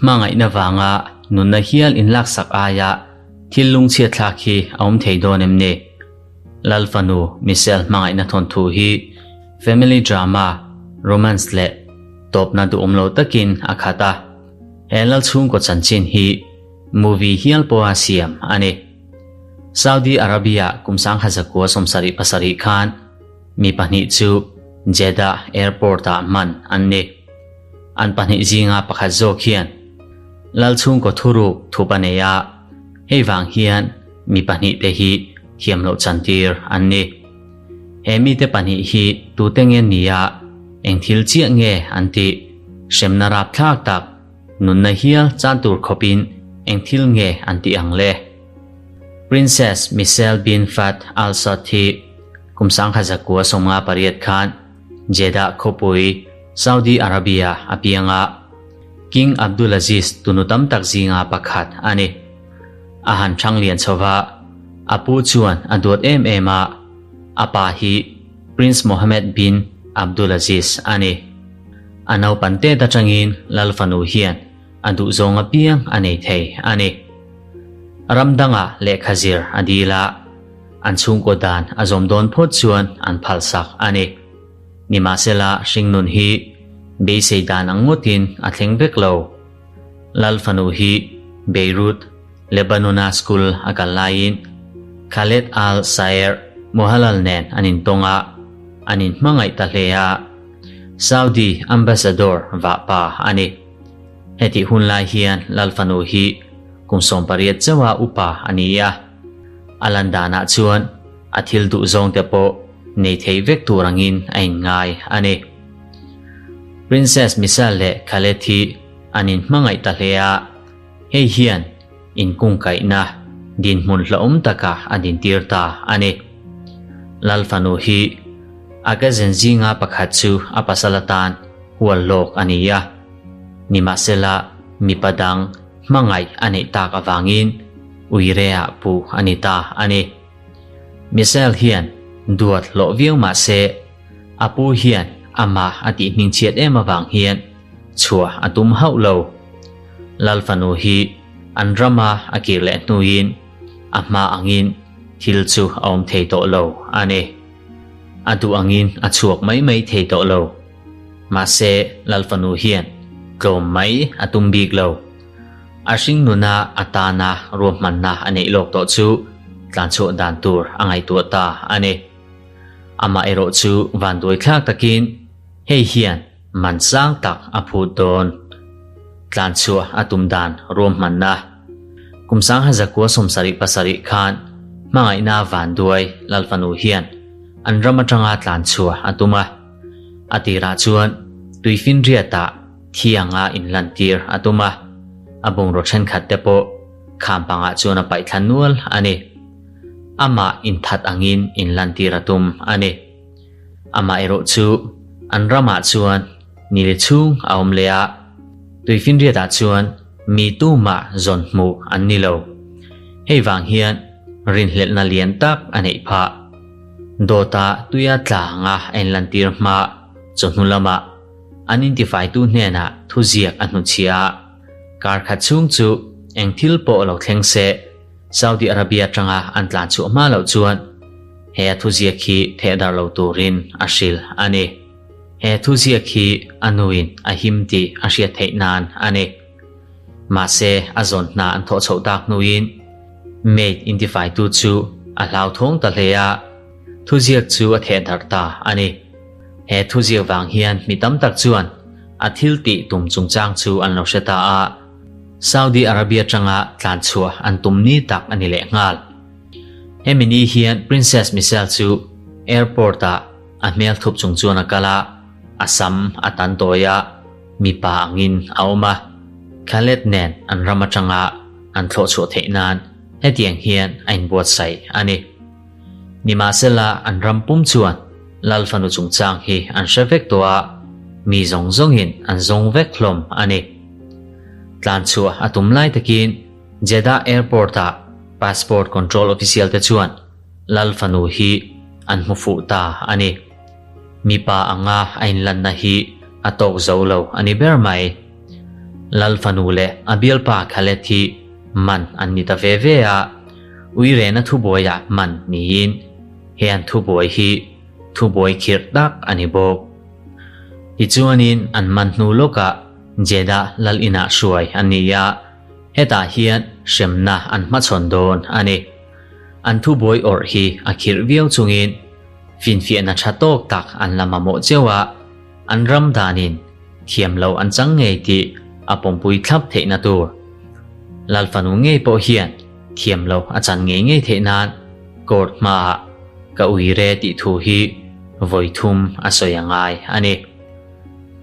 Hmangaihna vanga nunna hial inlaksak aia thil lungchhiat thlak hi a awm thei dawn em ni? Lal fanu Michelle hmangaihna thawnthu hi family drama, romance leh tawpna duhawm lo takin a khat a. He lal chhungkaw chanchin hi movie hial pawha siam a ni. Saudi Arabia kum 1977 khan mi pahnih chu Jeddah Airport-ah hman an ni. An pahnih zinga pakhat zawk hian lal chhungkaw thuruk thup a nei a, hei vang hian mi pahnihte hi thiam loh chantir an ni. He mite pahnih hi tute nge nia, eng thil chiah nge an tih, hremna rapthlak tak, Nunna hial chan tur khawpin eng thil nge an tih ang le? Princess Michelle bin Fahd Al Saud hi kum 1958 khan Jeddah khawpui, Saudi Arabia a piang a, King Abdulaziz tunu tam tak zinga pakhat a ni. A han thang lian chho va, a pu chuan a duat em em a, a pa hi Prince Mohammed bin Abdulaziz a ni. A naupan tet atangin Lal fanu hian a duhzawng apiang a nei thei a ni. Ram dangah lehkha zir a dil a, an chhungkaw dan a zawm dawn phawt chuan an phalsak a ni. Nimahsela hringnun hi beisei dan ang ngawtin a thleng vek lo. Lal fanu hi Beirut, Lebanon-a school a kal laiin Khaled Al Saer Mohalal nen an intawng a, an inhmangaih ta hle a. Saudi Ambassador vahpa a ni. Hetih hun lai hian Lal fanu hi kum 18 chauha upa a ni a. A lan danah chuan a thil duh zawngte pawh nei thei vek tur angin a inngai a ni. Princess Michelle leh Khaled hi an inhmangaih ta hle a, hei hian inkungkaihna dinhmun hlauhawm taka a dintir ta a ni. Lal fanu hi a cousin zinga pakhat chu a pasal atan hual lawk a ni a, nimahsela mipa dang hmangaih a neih tak avangin uireah puh a ni ta a ni. Michelle hian duat hlawh viau mah se, a pu hian amah a tih hmingchhiat em avang hian chhuah a tum hauh lo. Lal fanu hi an rama a kir leh hnuin a hma angin thil chu a awm thei tawh lo a ni. A duh angin a chhuak mai mai thei tawh lo. Mahse, Lal fanu hian tlawm mai a tum bik lo. A hringnuna a tana ruahmanna a neih lawk tawh chu tlanchhuah dan tur a ngaihtuah ta a ni. Amaherawh chu vanduaithlak takin hei hian man sang tak a phut dawn. Tlanchhuah a tum dan ruahmanna kum 1977 khan hmangaihna vanduai Lal fanu hian an ram atanga tlanchhuah a tum a. A tirah chuan tuifinriatah thianga inlantir a tum a, a bungraw thenkhat te pawh kham pangah chuan a paih thla nual a ni. Amah inthat angin inlantir a tum a ni. Amaherawh chu an ramah chuan nil chhung a awm leh a, tuifinriatah chuan mi tumah zawn hmuh an ni lo. Hei vang hian rinhlelhna lian tak a neih phah. Dawta tuia tla anga a inlantir hma chawhnu lamah an intifaitu hnenah thuziak a hnuchhiah a, kar khat chhung chu eng thil pawh lo thleng se, Saudi Arabia atanga an tlan chhuah hma loh chuan he a thuziak hi theh dar lo turin a hrilh a ni. He thuziak hi a nuin a him tih a hriat theih nan a ni. Mahse, a zawn hna an thawh chhoh tak hnuin maid intifaitu chu a hlauthawng ta hle a, thuziak chu a theh darh ta a ni. He thuziak vang hian mi tam tak chuan a thil tih tum chungchang chu an lo hre ta a. Saudi Arabia tanga tlan chhuah an tum ni tak a ni leh nghal. Hemi ni hian Princess Michelle chu airport ah a hmel thup chung chuan a kal a, a sam a tan tawi a, mipa angin a awm a. Khaled nen an ram atanga an thlawh chhuah theih nan hetiang hian a inbuatsaih a ni. Nimahsela an ram pum chuan Lal fanu chungchang hi an hre vek tawh a, mi zawng zawngin an zawng vek hlawm a ni. Tlan chhuah a tum lai takin Jeddah Airport-ah Passport Control Official te chuan Lal fanu hi an hmu fuh ta a ni. Mipa anga a inlanna hi a tawk zo lo a ni ber mai. Lal fanu leh a bialpa Khaled hi man an ni ta ve ve a, uirena thubuaiah man niin he an thubuai hi thubuai khirh tak a ni bawk. Tichuanin an man hnu lawkah Jeddah lal inah hruai an ni a, hetah hian hremna an hmachhawn dawn a ni. An thubuai awrh hi a khirh viau chungin finfiahna tha tawk tak an la mamawh cheu a, an ram danin thiam lo an chang ngei tih a pawmpui thlap theihna tur. Lal fanu ngei pawh hian thiam lo a chan ngei ngei theih nan court hmaah ka uire tih thu hi vawi thum a sawi a ngai a ni.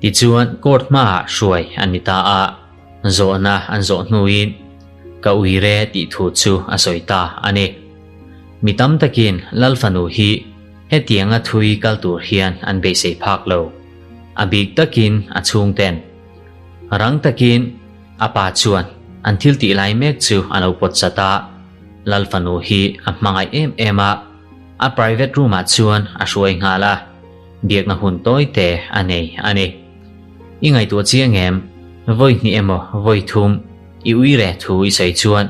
Tichuan court hmaah hruai a ni ta a, zawhna an zawh hnuin ka uire tih thu chu a sawi ta a ni. Mi tam takin Lal fanu hi hetianga thui kal tur hian an beisei phak lo. A bik takin a chhungten. Rang takin a pa chuan an thil tih lai mek chu a lo pawt chat a, Lal fanu hi a hmangaih em em a, a private room ah chuan a hruai nghal a, biakna hun tawi te a nei a ni. I ngaihtuah chiang em? Vawi hnih emaw vawi thum i ui reh thu i sawi chuan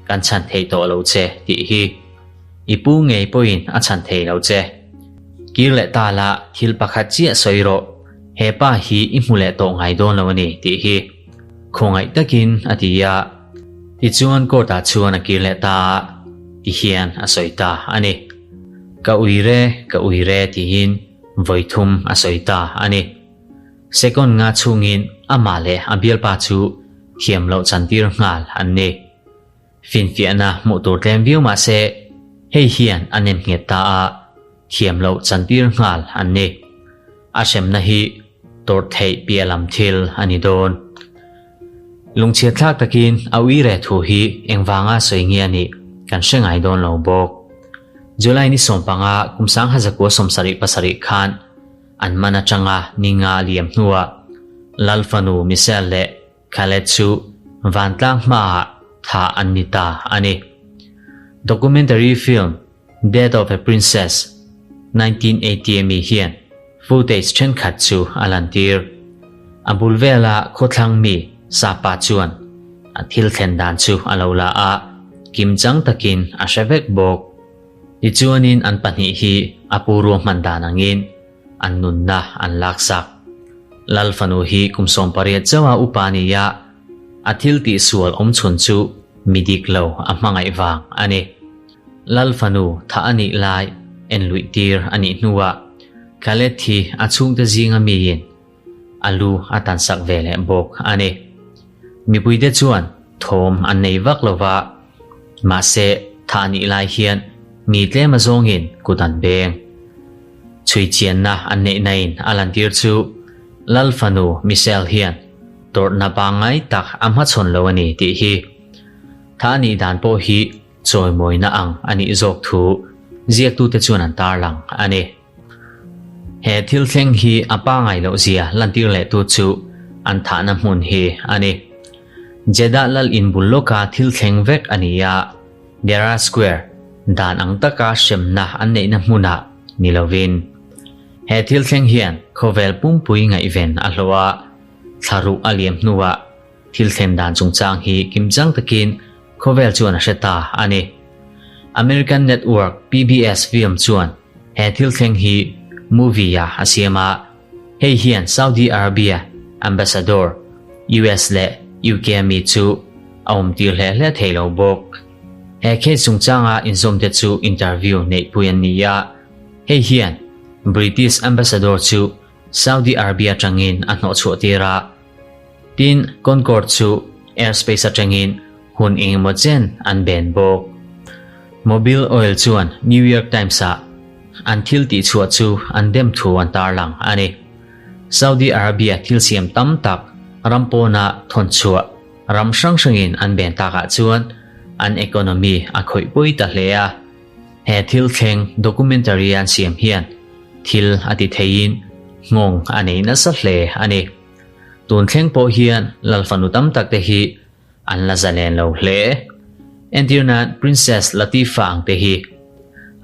kan chhan thei tawh lo che tih hi. I pu ngei pawhin a chhan thei lo che. Kir leh ta la thil pakhat chiah sawi rawh, he pa hi i hmu leh tawh ngai dawn lo a ni tih hi. Khawngaih takin a ti a. Tichuan court ah chuan a kir leh ta a, ti hian a sawi ta a ni. Ka uire, ka uire tiin vawi thum a sawi ta a ni. Second nga chhungin amah leh a bialpa chu thiam loh chantir nghal an ni. Finfiahna hmuh tur tlem viau mah se, hei hian a nem nghet ta a, thiam loh chantir nghal an ni. A hremna hi tawrh theih piah lam thil a ni dawn. Lungchhiat thlak takin a uire thu hi engvanga sawi nge a nih kan hre ngai dawn lo bawk. July ni sawmpanga kum sangha zakua 77 khan an man atanga ni nga liam hnuah Lal fanu Michelle leh Khaled chu vantlang hmaah thah an ni ta a ni. Documentary film Death of a Princess, 1980 ami hian footage thenkhat chu a lantir. A bul vela khawthlang mi Sapa chuan a thil thlen dan chu a lo la a, kimchang takin a hre vek bawk. Tichuanin an pahnih hi a pu ruahman dan angin an nunna an laksak. Lal fanu hi kum 18 chauha upa a ni a, a thil tihsual awm chhun chu mi dik lo a hmangaih vang a ni. Lal fanu thah a nih lai en luih tir a nih hnuah Khaled hi a chhungte zinga miin a lu a tansak ve leh bawk a ni. Mipuite chuan thawm an nei vak lo va, mahse thah nih lai hian mi tlem azawngin kut an beng. Chhui chianna an neih nain a lantir chu Lal fanu Michelle hian tawrhna pangngai tak a hmachhawn lo a ni tih hi. Thah nih dan pawh hi chawimawina ang a nih zawk thu ziaktute chuan an tarlang a ni. He thil thleng hi a pangai loh zia lantir leh tu chu an thahna hmun hi a ni. Jeddah lal in bul lawka thil thleng vek a ni a, Deraa Square dan ang taka hremna an neihna hmunah ni lovin. He thil thleng hian khawvel pumpui ngaihven a hlawh a, thlaruk a liam hnuah Thil thlen dan chungchang hi kimchang takin khawvel chuan a hre ta a ni. American network PBS film chuan he thil thleng hi movie-ah a siam a, hei hian Saudi Arabia ambassador, US leh UK mi chu a awmtir hle hle thei lo bawk. He case chungchanga inzawmte chu interview neihpui an ni a, hei hian British ambassador chu Saudi Arabia atangin a hnawhchhuah tir a, Tin, Concorde chu airspace atangin hun engemaw chen an ben bawk. Mobil Oil chuan New York Times-ah an thil tihchhuah chu an dem thu an tarlang a ni. Saudi Arabia thil siam tam tak ram pawna thawnchhuah ram hrang hrangin an ben takah chuan an economy a khawih pawi ta hle a. He thil thleng documentary an siam hian thil a ti theiin nghawng a nei nasa hle a ni. Tun thleng pawh hian Lal fanu tam tak te hi an la zalen lo hle. Entir nan Princess Latifa ang te hi.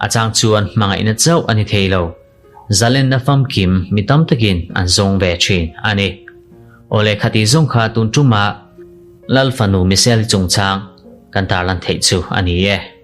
A chang chuan hmangaihna chauh a ni thei lo. Zalenna famkim mi tam takin an zawng ve thin a ni. Awle khati zawng kha tun tuma Lal fanu Michelle chungchang kan tarlan theih chu a ni e.